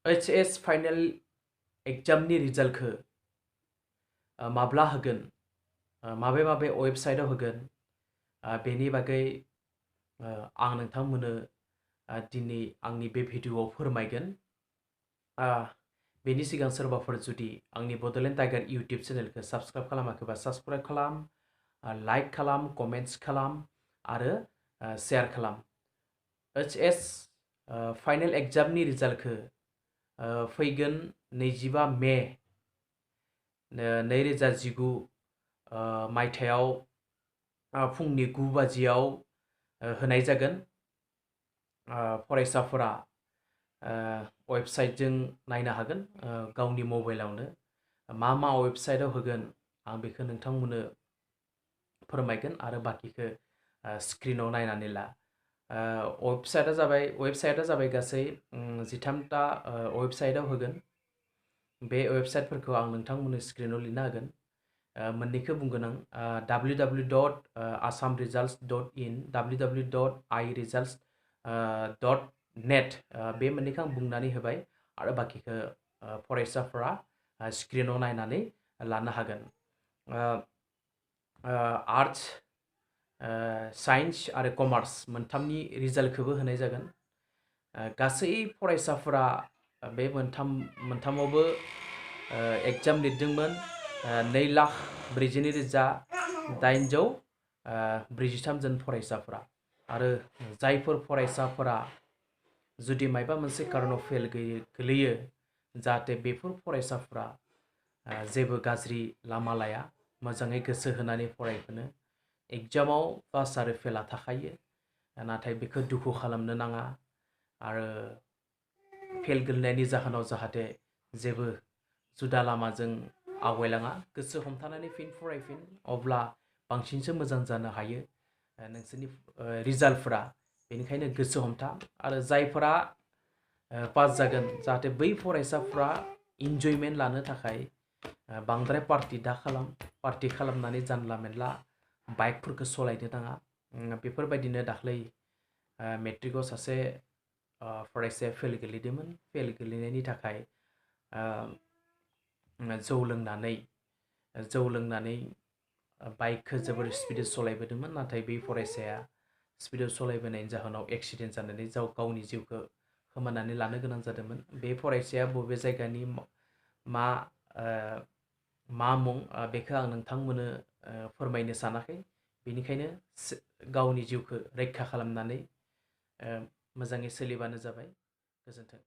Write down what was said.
HS final एग्जामनि रिजाल्टखौ माब्ला होगोन, माबे माबे वेबसाइटआव होगोन, बेनि बागै आं नोंथांमोननो दिनै आंनि बे भिडिअआव फोरमायगोन। बेनि सिगां सोरबाफोर जुदि आंनि बड'लेण्ड टाइगार इउटिउब चेनेलखौ साबस्क्राइब खालामाखैबा साबस्क्राइब खालाम, लाइक खालाम, कमेन्ट्स खालाम आरो शेयार खालाम। HS फाइनाल एग्जामनि रिजाल्टखौ फैगोन 25 मे 2019 मायथाइयाव फुंनि 9 बाजियाव होनाय जागोन। फरायसाफोरा वेबसाइटजों नायनो हागोन गावनि मबाइलावनो। मा मा वेबसाइटआव होगोन आं बेखौ नोंथांमोननो फोरमायगोन आरो बाकिखौ स्क्रिनाव नायनानै ला। वेबसाइटआ जाबाय गासै 13टा वेबसाइटआव होगोन। बे वेबसाइटफोरखौ आं नोंथांमोननो स्क्रिनाव लिरना होगोन। मोननैखौ बुंगोन आं www.assamresults.in www.iresults.net बे मोननैखौ आं बुंनानै होबाय आरो बाकिखौ फरायसाफोरा स्क्रिनाव नायनानै लानो हागोन। आर्ट्स, साइन्स आरो कमार्स मोनथामनि रिजाल्टखौबो होनाय जागोन। गासै फरायसाफोरा बे मोनथामावबो एग्जाम लिरदोंमोन 2,42,843 जन फरायसाफोरा। आरो जायफोर फरायसाफोरा जुदि मायबा मोनसे कारनाव फेल गोलैयो, जाहाथे बेफोर फरायसाफोरा जेबो गाज्रि लामा लाया, मोजाङै गोसो होनानै फरायफिनो। एग्जामाव पास आरो फेला थाखायो, नाथाय बेखौ दुखु खालामनो नाङा आरो फेल गोलैनायनि जाहोनाव जाहाथे जेबो जुदा लामाजों आवगायलाङा, गोसो हमथानानै फिन फरायफिन, अब्ला बांसिनसो मोजां जानो हायो नोंसोरनि रिजाल्टफोरा। बेनिखायनो गोसो हमथा आरो जायफोरा पास जागोन, जाहाथे बै फरायसाफोरा इन्जयमेन्ट लानो थाखाय बांद्राय पार्टि दा खालाम। पार्टि खालामनानै जानला मेनला बाइकफोरखौ सालायनो नाङा। बेफोरबायदिनो दाख्लै मेट्रिकआव सासे फरायसाया फेल गोलैदोंमोन। फेल गोलैनायनि थाखाय जौ लोंनानै बाइकखौ जोबोर स्पिडै सालायबोदोंमोन, नाथाय बै फरायसाया स्पिडआव सालायबोनायनि जाहोनाव एक्सिडेन्ट जानानै गावनि जिउखौ खोमानानै लानो गोनां जादोंमोन। बे फरायसाया बबे जायगानि मा मुं बेखौ आं नोंथांमोननो फोरमायनो सानाखै। बेनिखायनो गावनि जिउखौ रैखा खालामनानै मोजाङै सोलिबानो जाबाय। गोजोन्थों।